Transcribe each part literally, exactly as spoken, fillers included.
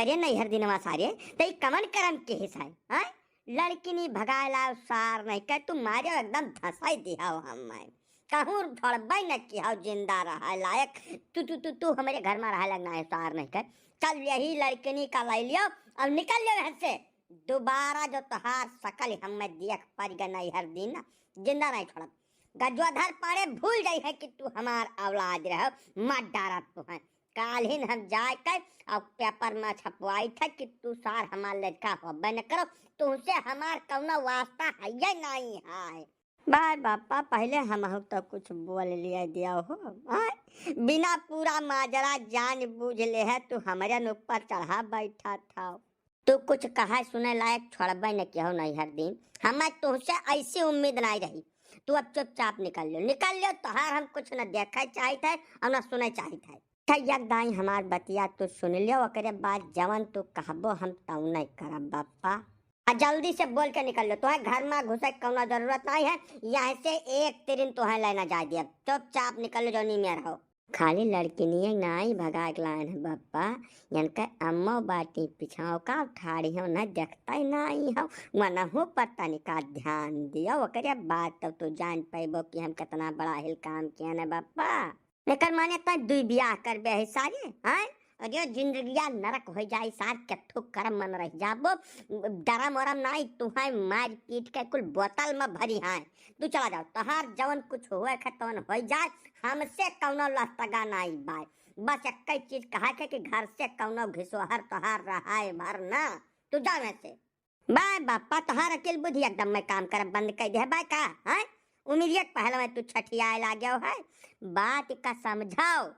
अरे नैहर दिनवा सारे, तई कमन करम के हिसाय, हैं? लड़किनी भगाए लाओ सार नहीं कह, तू मारे एकदम धसाई दिहाओ हम मैं। कहूँ छोड़बै न किहाओ जिंदा रहा लायक। तू, तू, तू, तू हमरे घर में रहा लगना है सार नहीं कह। चल यही लड़किनी का लै लियो और निकल लियो यहाँ से। दोबारा जो तोहार सकल हम मैं देख पर गए नैहर दिन ना, जिंदा नहीं छोड़ब। गजवाधर पाड़े भूल जाई है कि तू हमार औलाद रहो, मत डारत तू है। काल्हिन हम जाए के और पेपर में छपवाई था कि तू सार हमार लड़का होबे न करो, तुमसे हमार कौनो वास्ता है ये नहीं है। बाय बापा, पहले हमहू तो कुछ बोल लिया दिया हो, आय? बिना पूरा माजरा जान बूझ ले है, तू हमरे न ऊपर चढ़ा बैठा था। तू कुछ कहे सुने लायक छोड़बे न किहो नैहर दिन, हमें तुमसे ऐसी उम्मीद नहीं रही। तू अब चुपचाप निकल लियो, निकल लियो, तोहार हम कुछ न देखे चाहित है और न सुने चाहित है। अच्छा, एक दाई हमार बतिया तू सुन लियो, ओकरे बाद जवन तू कहबो हम तौने करब बापा। आ जल्दी से बोल के निकल लियो, तोहे घर में घुसे के कौनो जरूरत नहीं है, यहाँ से एक तिरिन तोहे लेना जाए दिया, चुपचाप निकल लियो, जौनी में रहो। खाली लड़किनिये नाई भगा के लायन है बापा, इनके अम्मो बाटी पिछाओ का ठाड़ी हो, न देखता ही नाई हो, वनहु पर तनिका ध्यान दियो, ओकरे बाद तब तू जान पैबो कि हम कितना बड़ा हिल काम किए न बापा। एकर माने तैं दुई बियाह करबे है सारे, हैं? अरे जिंदगिया नरक हो जाई सार, केथू करम मन रह जाबो। डरम ओरम नाई, तुहाई मार पीट के कुल बोतल में भरी हैं। तू चला जाओ, तोहार जवन कुछ होए के तवन हो जाए, हमसे कौनो लस्तगा नाई बाय। बस एक ही चीज कहा के कि घर से कौनो घिसोहर तोहार रहाए भर ना। तू जाओ यहाँ से। बाय बापा, तोहार अकिल बुद्धि एकदम मैं काम करब बंद कर दे बाय का, हैं? उमिरिया के पहलवा तू छठियाए लागेव है, बात का समझाओ।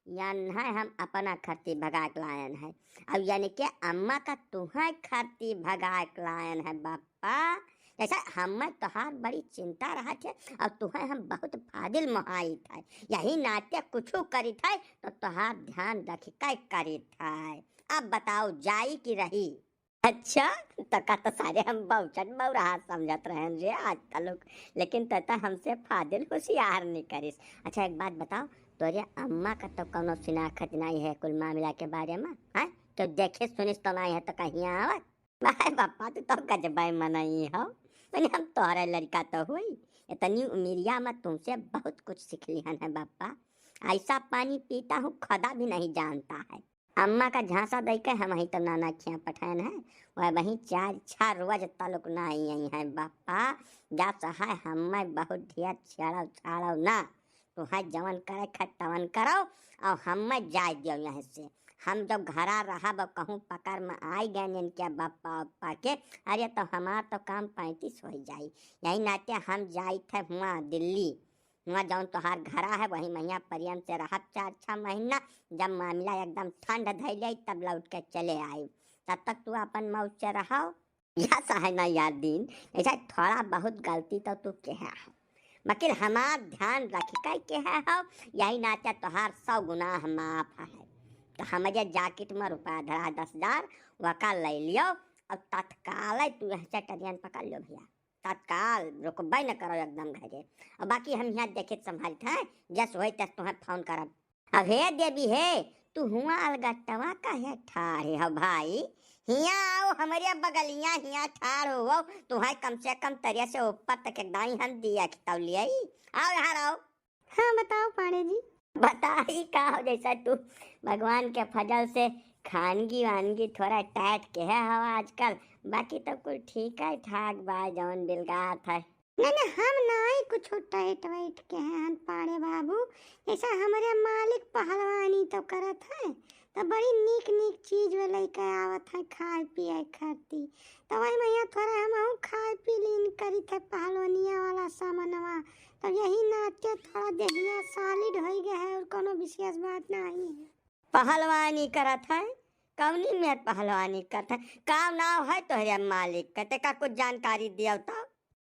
यान है हम अपना खर्ची भगा के लायन है, और यानी के अम्मा का तुहे खर्ची भगा के लायन है बापा। जैसा हमें तोहार बड़ी चिंता रहत है और तुहे हम बहुत फादिल मोहाइत है, यही नाते कुछ करित है तो तोहार ध्यान रख के करित है। अब बताओ जाई कि रही? अच्छा, तो का तो सारे हम बहुचट बौराहा समझत रहन रे आज तलुक, लेकिन तो, तो हमसे फादिल होशियार नहीं करिस। अच्छा एक बात बताओ, तोरे अम्मा का तो कौनो शिनाख्त नहीं है कुल मामला के बारे में, हैं? तो देखे सुनिस तो नहीं है तो कहिया आवत? भाई बापा, तू तो गजबे मनई हो। मैंने हम तोहरे लड़का तो हुई, इतनी उमिरिया में तुमसे बहुत कुछ सीख लिहन है बापा। ऐसा पानी पीता हूँ खुदा भी नहीं जानता है। अम्मा का झांसा दे के हम ही तो नाना खिया पठायन है, वह वहीं चार छह रोज तलुक ना आई आई है बापा। जा सहाय हमें बहुत ढेर छेड़ो छाड़ो ना, तुहाई जवन करे खे तवन करो, और हमें जाए दियो यहाँ से। हम जब घरा रहब कहूँ पकड़ में आई गए इनके बापा उप्पा के, अरे तो हमार तो काम पैंतीस हो जाई। यही नाते हम जाई थे हुआ दिल्ली, हुआ जौन तोहार घरा है वही महिया प्रेम से रहब चार छह महीना। जब मामला एकदम ठंड धैले तब लौट के चले आई, तब तक तू अपन मौज से रहो। यह सहना यार दिन, ऐसा थोड़ा बहुत गलती तो तू के है, मकिल हमार ध्यान रख के के है हो, यही नाते तोहार सौ गुनाह माफ है। तो हमारे जाकिट में रुपया धरा दस हजार, वका ले लियो और तत्काल तू यहाँ से ट्रेन पकड़ लियो भैया, तत्काल रुकबे न करो एकदम घरे। और बाकी हम यहाँ देखित संभालित हैं, जस होई तस तुम्हें फोन करब। अब हे देवी हे, तू हुआ अलगटवा काहे ठाढ़े हो भाई? हिया आओ हमरे बगलिया, हिया ठाढ़ हो, तुम्हें कम से कम तरिया से ऊपर तक एक दाई हम दिया खितौलिया। आओ यहाँ आओ। हाँ बताओ पाड़े जी। बताई का हो, जैसा तू भगवान के फजल से खानगी वानगी थोड़ा टाइट के है हो आजकल, बाकी तो कुल ठीक है ठाक बा जौन बिलगात है। नहीं नहीं, हम नाई कुछ टाइट वाइट के हैं हम पाड़े बाबू, जैसा हमरे मालिक पहलवानी तो करत है, तो बड़ी नीक नीक चीज वे लेके आवत है खाए पिए खाती, तो वही में यहाँ थोड़ा हम खाए पी लीन करी थे पहलवानिया वाला सामानवा, तो यही नाते थोड़ा देहिया सॉलिड हो गया है और कोनो विशेष बात नहीं है। पहलवानी करत है? कौनी में पहलवानी करत है? का नाव है तोहरे मालिक के? ते का कुछ जानकारी दियो तो?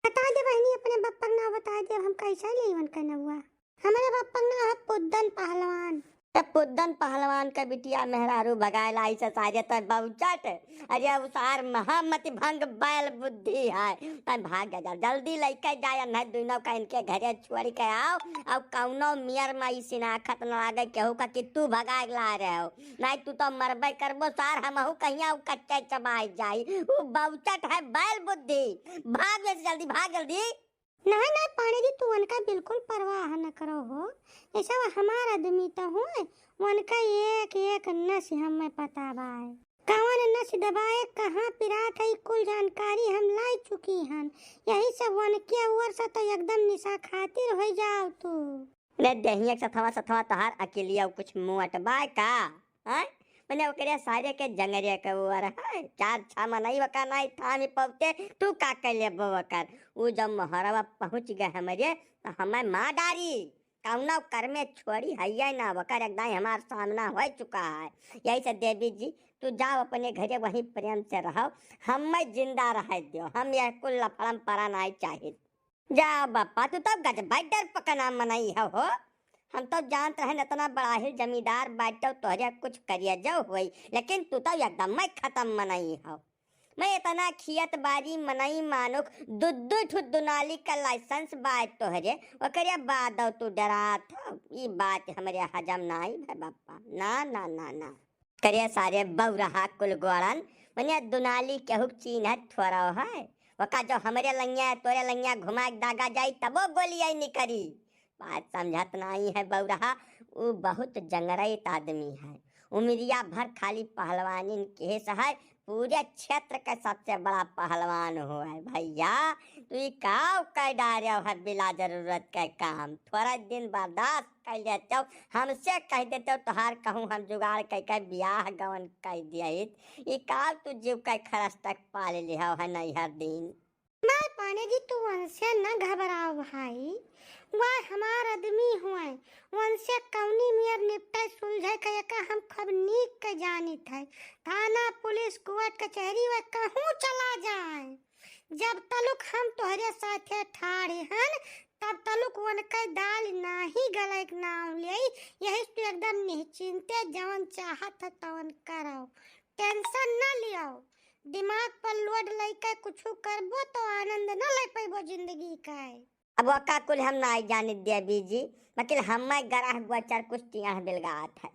बता दे बहनी, अपने बप्पा के नाव बता दे, हम कैसे ले उनका नौआ। हमारे बप्पा के नाव है पुद्दन पहलवान। तब पुद्दन पहलवान का बिटिया मेहरारू भगाए लाई से सारे तय बहुचट। अरे उ सार महामति भंग बैल बुद्धि है। तय भाग जा, जल्दी लइके जाए, नहीं दुनों का इनके घरे छोड़ के आओ। और कौनो मियर मा ई सिनाखत न लागे केहू का कि तू भगाए ला रहे हो, नहीं तू तो मरबे करबो सार, हमहू कहिया उ कच्चे चबाए जाई। उ बहुचट है बैल बुद्धि। भाग जल्दी, भाग जल्दी। नहीं, नहीं, पांडे जी, तू उनका बिल्कुल परवाह न करो हो। जैसे वो हमार आदमी तो हुए, उनका एक, एक नस हमें पता बाय। कवन नस दबाए, कहाँ पिरात है, कुल जानकारी हम लाई चुकी हन। यही से उनके ओर से तो एकदम निशा खातिर हो जाओ तू। ने देहिया के सथवा, सथवा तोहार अकेलिया कुछ मोट बाय का? हैं? मने ओकरे सारे के जंगरे के ओर है। चार छह मनई ओकर नाई थामी पौते, तू का कर लेबो ओकर? उ जब मोहरवा पहुँच गए हमरे, तो हमें मार डारी। कौनो कर में छोड़ी है ना ओकर, एक दाई हमार सामना हो चुका है। यही से देवी जी, तू जाओ अपने घरे, वहीं प्रेम से रहो, हमें जिंदा रह दियो, हम यह कुल लफड़म परा नहीं चाहित। जा बापा, तू तो गजबाई डर पकना मनई हो, हो। हम तो जानत रहन इतना बड़ा हिल जमींदार बाटो तोहरे कुछ करिया जो होई, लेकिन तू तो एकदम में खत्म मनई हो। मैं इतना खियत बारी मनई मानुख, दु, दु ठु दुनाली का लाइसेंस बाय तोहरे, ओकरे बाद तू डरात हो। ई बात हमरे हजम नाई भे बापा, ना, ना, ना, ना। करे सारे बौरहा कुल गोड़न, मने दुनाली केहू के चीन्हत थोड़ा है। वका जो हमरे लंगिया तोरे लंगिया घुमा के दागा जाई, तबो गोली आई निकरी। बात समझत नाई है बौरहा, उ बहुत जंगरैत आदमी है। उमिरिया भर खाली पहलवानिन केस है, पूरे क्षेत्र के सबसे बड़ा पहलवान हो है। भैया, तू ई का कह डारे है बिला जरूरत के काम? थोड़ा दिन बर्दाश्त कर लेते हो, हमसे कह देते हो, तोहार कहूँ हम जुगाड़ कह के बियाह गवन कह दिया। ई का तू जीव के खरस तक पाल लिया है नैहर दिन? भाई पांडे जी, तू उनसे न घबराओ भाई, वह हमार आदमी हुए, उनसे कौनी मियर निपटे सुलझे के एका हम खूब नीक के जानित है। थाना, पुलिस, कोर्ट, कचहरी, वह कहूँ चला जाए, जब तलुक हम तोहरे साथे ठाढ़े हन, तब तलुक उनके दाल नाही गले के नाम लेई। यही से तू एकदम निश्चिंते जवन चाहत है तवन करो, टेंशन न लियो। दिमाग पर लोड लइके कुछ करबो तो आनंद न ले पैबो जिंदगी के। अब ओका कुल हम नाई जानित देवी जी, मकिल हम्मे गरह गोचर कुछ तियाह बिलगात है।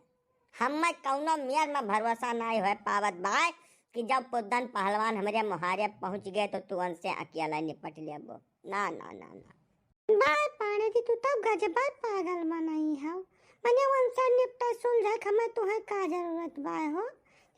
हम्मे कौनो मेर में भरोसा नाई होए पावत बाय कि जब पुद्दन पहलवान हमरे मोहारे पहुँच गए तो तू उनसे अकेला निपट लेबो। ना, ना, ना, ना। बाय पांडे जी, तू तो गजबा पागल मनई हौ। मने उनसे निपटे सुलझे के हमें तुहे का जरूरत बाय हो?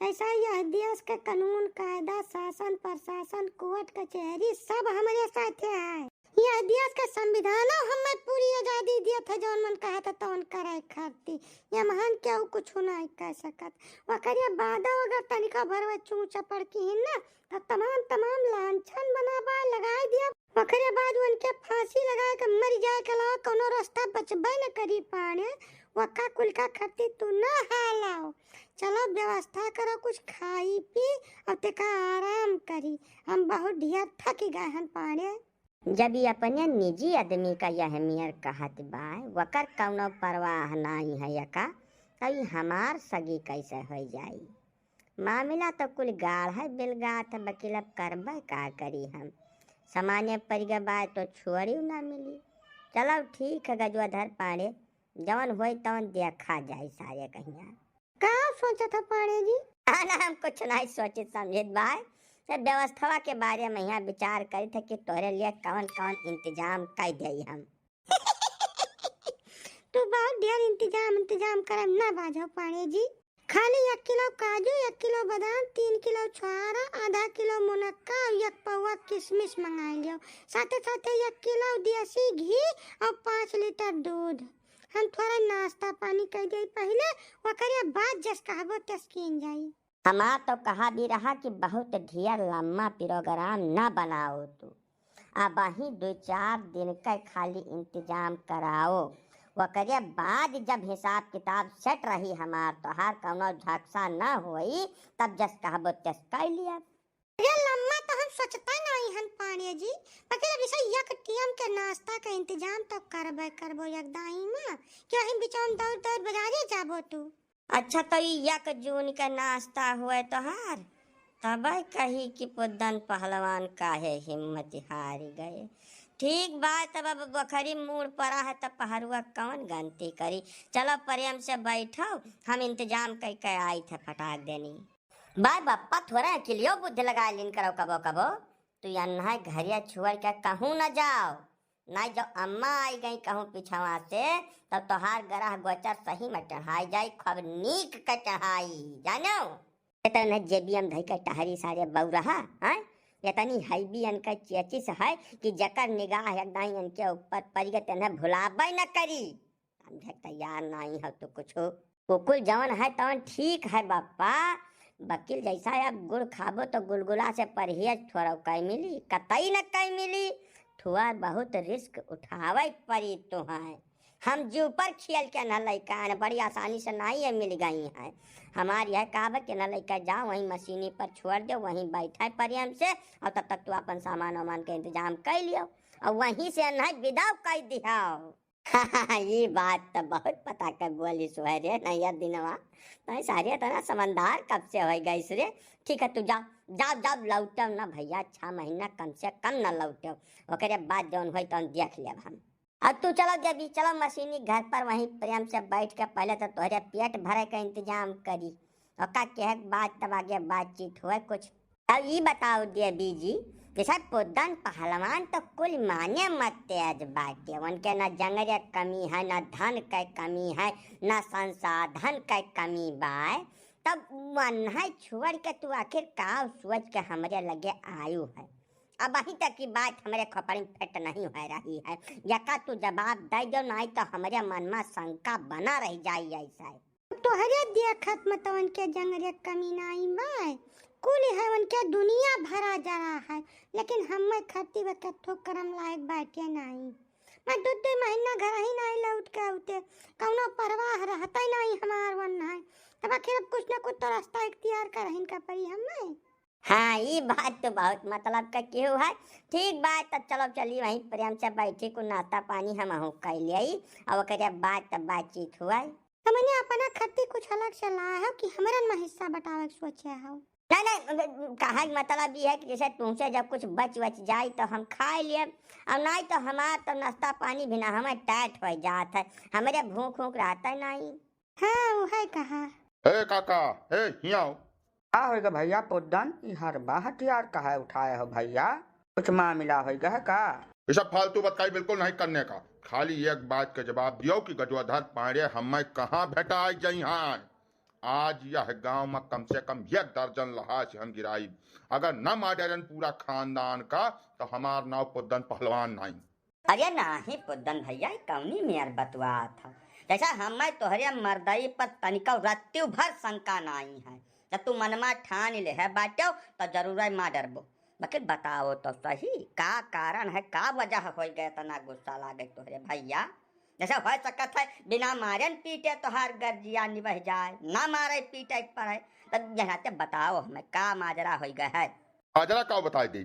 ऐसा यह देश के कानून, कायदा, शासन, प्रशासन, कोर्ट, कचहरी सब हमरे साथे है। यह देश के संविधानो हमें पूरी आजादी दियत है, जौन मन कहत है तौन करे खातिर। ये महान केहू कुछ नहीं कह सकत। ओकरे बादो अगर तनिका भर वे चूं चपड़ की हिन ना, तो तमाम, तमाम लांछन बनाबा लगाए दिया। ओकरे बाद उनके फांसी लगाए के मर जाए के अलावा कौनो रास्ता बचबे न करी पाने। वका कुल का खातिर तू ना हालाओ। चलो व्यवस्था करो कुछ खाई पी और तेका आराम करी। हम बहुत ढेर थक गए हन पाने। जब ई अपने निजी आदमी का यह मेर कहत बा, वकर कौनो परवाह नाई है यका, तो ई हमार सगी कैसे हो जाई? मामला तो कुल गाढ़ है, बिलगात है, बकिल अब करबे का करी हम? सामान्य परिगबाय तो छोड़ियो ना मिली। चलो ठीक है गजवाधर पांडे, जवन होई तवन देखा जाई सारे कहिया। का सोचत है पांडे जी? ना, ना, हम कुछ नहीं सोचित समझित बाय। से व्यवस्था के बारे में यहाँ विचार करित है कि तोहरे लिए कौन कौन इंतजाम कर दे हम। तू बहुत ढेर इंतजाम, इंतजाम करम ना बाजो पांडे जी। खाली एक किलो काजू, एक किलो बादाम, तीन किलो छोहारा, आधा किलो मुनक्का और एक पौवा किशमिश मंगाई लियो। साथे साथे एक किलो देसी घी और पाँच लीटर दूध। हम थोड़ा नाश्ता पानी कर दे पहले, ओकरे बाद जस कहबो तस कीन जाई। हमार तो कहा भी रहा कि बहुत ढेर लम्बा प्रोग्राम ना बनाओ तू, अब वहीं दो चार दिन के खाली इंतजाम कराओ, ओकरे बाद जब हिसाब किताब सेट रही हमार तोहार कौनो झकसा ना होई, तब जस कहबो तस कर लिया। अरे लम्मा तो हम सोचता नहीं हन पांड़े जी, बाकी अब इसे एक टीएम के नाश्ता के इंतजाम तो करबे करबो एक दाई में, कि वहीं बिचौन दौड़ दौड़ बाजारे जाबो तू। अच्छा, तो ई एक जून के नाश्ता हुए तोहार, तबे कही कि पुद्दन पहलवान काहे हिम्मत हारि गए। ठीक बा, तब अब बखरी मूड़ परा है, तब पहरुआ कौन गलती करी। चलो, प्रेम से बैठो, हम इंतजाम कई के आई थे फटाक देनी। बाय बप्पा, थोड़ा अकिलियो बुद्धि लगा लिन करो कबो कबो। तू अन्हा घरिया छोड़ के कहूँ न जाओ, नहीं जब अम्मा आई गई कहूँ पिछवा से, तब तोहार गरह गोचर सही में टढ़ाई जाई, खूब नीक के टढ़ाई, जानो? ये तो इन्हें जेबी में धई के टहरी सारे बउरहा, हैं? ये तनी हैबी इनका चेचिस है कि जकर निगाह एक दाई इनके ऊपर पड़ गए, तो इन्हें भुलाबे न करी। समझे तैयार नहीं हो तो कुछ। कुकुल जवन है तवन ठीक है बप्पा, बकिल जैसा अब गुड़ खाबो तो गुलगुला से परहेज थोड़ा कई मिली, कतई न कई मिली। थुआ बहुत रिस्क उठावे परी तुहैं। हम जी ऊपर खेल के न लइका न बड़ी आसानी से नहीं ये मिल गई हैं। हमार यह कहब कि न लइका जाओ वहीं मशीनी पर छोड़ दो, वहीं बैठे प्रेम से, और तब तक तू अपन सामान वामान के इंतजाम कर लियो और वहीं से न विदा कर दिहाओ। ई बात तो बहुत पता के बोली सुहरे नैया दिनवा। तै सारे इतना समझदार कब से हो गई रे। ठीक है, तू जा, जा, जा, लौटो ना भैया, छह महीना कम से कम ना लौटो। ओकरे बाद जौन होई तौन देख लेब हम। अब तू चलो देवी, चलो मशीनी घर पर, वहीं प्रेम से बैठ के पहले तो तोहरे पेट भरे के इंतजाम करी, ओका कहे के बाद तब आगे बातचीत होए कुछ। अब ई बताओ देवी जी, जैसे पुद्दन पहलवान तो कुल माने मत तेज बाटे, उनके न जंगरे कमी है, न धन के कमी है, न संसाधन के कमी बाय, तब वन्है छोड़ के तू आखिर का सोच के हमरे लगे आयु है? अब अभी तक की बात हमरे खोपड़ी में फिट नहीं हो रही है, यका तू जवाब दे दो, नहीं तो हमरे मन में शंका बना रह जाई ऐसा। तोहरे देखत मतवन के जंगरे कमी नाई बाय, कुल है उनके दुनिया भरा जरा है, लेकिन हम्मे खती बे कथो करम लायक बाटे नाई। मैं दू दू महीना घर ही नाई लौट के आउते, कौनो परवाह रहता ही नाई हमार वन है। तब आखिर अब कुछ न कुछ तो रास्ता इख्तियार करहिन का पड़ी हम्मे। हाँ, ई बात तो बहुत मतलब का केहू है। ठीक बात, तब चलो चली वहीं प्रेम से बैठी, कुछ नाश्ता पानी हम अहू कर लियाई, और ओकरे बाद तब बातचीत हुआ। हमने अपना खत्ती कुछ अलग से लाए हो कि हमरन में हिस्सा बटावे के सोचे हो? नहीं, नहीं, कहा के मतलब ये है कि जैसे तुमसे जब कुछ बच बच जाई तो हम खाए लिए, और नहीं तो हमार तो नाश्ता पानी भी ना हमें टाइट हो जात है, हमरे भूख ऊख रहता ही नहीं। हाँ, वो है कहा। ए काका, ए हियाँ आओ। का होइगा भैया पुद्दन, ई हरबा हथियार काहे उठाए हो भैया? कुछ मामला होइगा है का? ये सब फालतू बतकाई बिल्कुल नहीं करने का। खाली एक बात का जवाब दियो कि गजवाधर पांड़े हमें कहाँ भेटाए जइहैं। आज यह गांव में कम से कम एक दर्जन लहास हम गिराइब। अगर न मार डारेन पूरा खानदान का, तो हमार नाव पुद्दन पहलवान नहीं। अरे नाही पुद्दन भैया, ई कौनी मेर बतुआत है? जैसा हमें तोहरे मर्दई पर तनिको रत्ती भर शंका नाई है। जब तू मनमा ठान लेहे बाट्यो, तो जरूर मार डरबो। बाकी बताओ तो सही, का कारण है, का वजह होइ गए इतना गुस्सा लागे तोहरे भैया? जैसे हो सकत है बिना मारन पीटे तोहार गर्जिया निबह जाए, ना मारे पीटे के पड़े, तो यहाँ से बताओ हमें का माजरा होइ गए है? माजरा का बताए दी?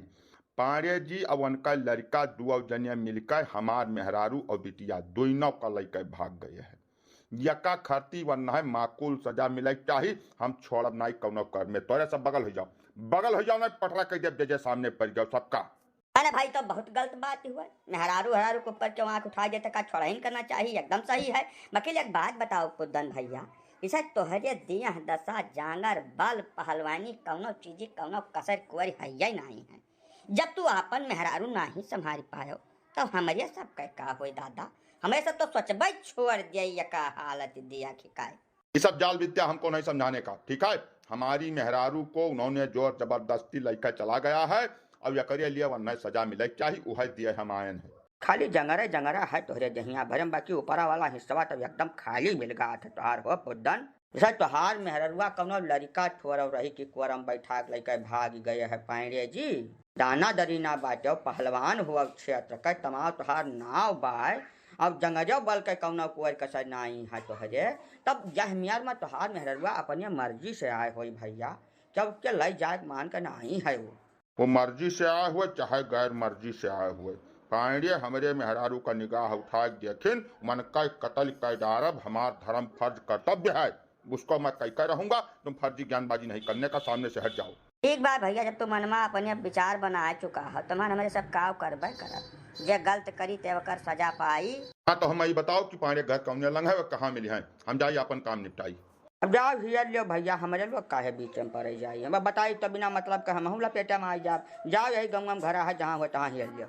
पांड़े जी और उनका लड़का दुआ जनिया मिलकर हमार मेहरारू और बिटिया दोनों का लइके भाग गए हैं। यका खरती वरना है, माकूल सजा मिले के चाही। हम छोड़ब नाई कौनो कर में। तोरे सब बगल हो जाओ, बगल हो जाओ, नहीं पटरा कह देब जे जे सामने पड़ गयो सबका। अरे भाई, तो बहुत गलत बात हुआ। मेहरारू हरारू के ऊपर क्यों आंख उठा देते का? छोड़हिन करना चाहिए, एकदम सही है। वकील, एक बात बताओ पुद्दन भैया, इसे तोहरे दिया दशा, जांगर, बल, पहलवानी, कौनो चीज, कौनो कसर कोरी है ही नहीं है। जब तू आपन मेहरारू नाही संभाल पायो, तो हमरे सब के का होई दादा? हमरे सब तो सोचबे छोड़ दिया, ये का हालत दिया कि काय। ये सब जाल विद्या हमको नहीं समझाने का, ठीक है? हमारी मेहरारू को उन्होंने जोर जबरदस्ती लेकर चला गया है, और एकरे लिए वन्ने सजा मिले के चाही, उहे दिए हम आयन है। खाली जंगरे जंगरा है तोहरे जहिया भरम, बाकी ऊपरा वाला हिस्सा तो एकदम खाली मिल गया था तोहार हो पुद्दन। जैसे तोहार मेहररुआ कौनो लड़िका ठोरव रही कि कोरम बैठा के लइके भाग गए है पांड़े जी। दाना दरी ना बाटे, पहलवान हुआ क्षेत्र के तमाम तोहार नाव बाय, अब जंगजो बल के कौनो कोर कसर नाई है तोहरे। तब यह मेर में तोहार मेहररुआ अपने मर्जी से आए होई भैया, जब के लई जाए के मान के नाई है वो। वो मर्जी से आए हुए चाहे गैर मर्जी से आए हुए, पांड़े हमरे मेहरारू का निगाह उठा के देखिन, मन का कत्ल कर डारब, हमार धर्म फर्ज कर्तव्य है। उसको मैं कहकर रहूंगा, तुम फर्जी ज्ञानबाजी नहीं करने का, सामने से हट जाओ। ठीक बा भैया, जब तू मनमा अपने अब विचार बनाए चुका हो, तो मन हमरे सब काव करबे करब। जे गलत करी ते ओकर सजा पाई। हाँ, तो हम ई बताओ कि पांड़े घर कौने लंग है, वो कहाँ मिली हैं, हम जाई अपन काम निपटाई। अब जाओ हियर लियो भैया, हमरे लोग काहे बीच में पड़े जाई, हम बताई तो बिना मतलब के हमहू लपेटे में आई जाब। जाओ यही गंगम घर है, जहाँ हो तहाँ हियर लियो।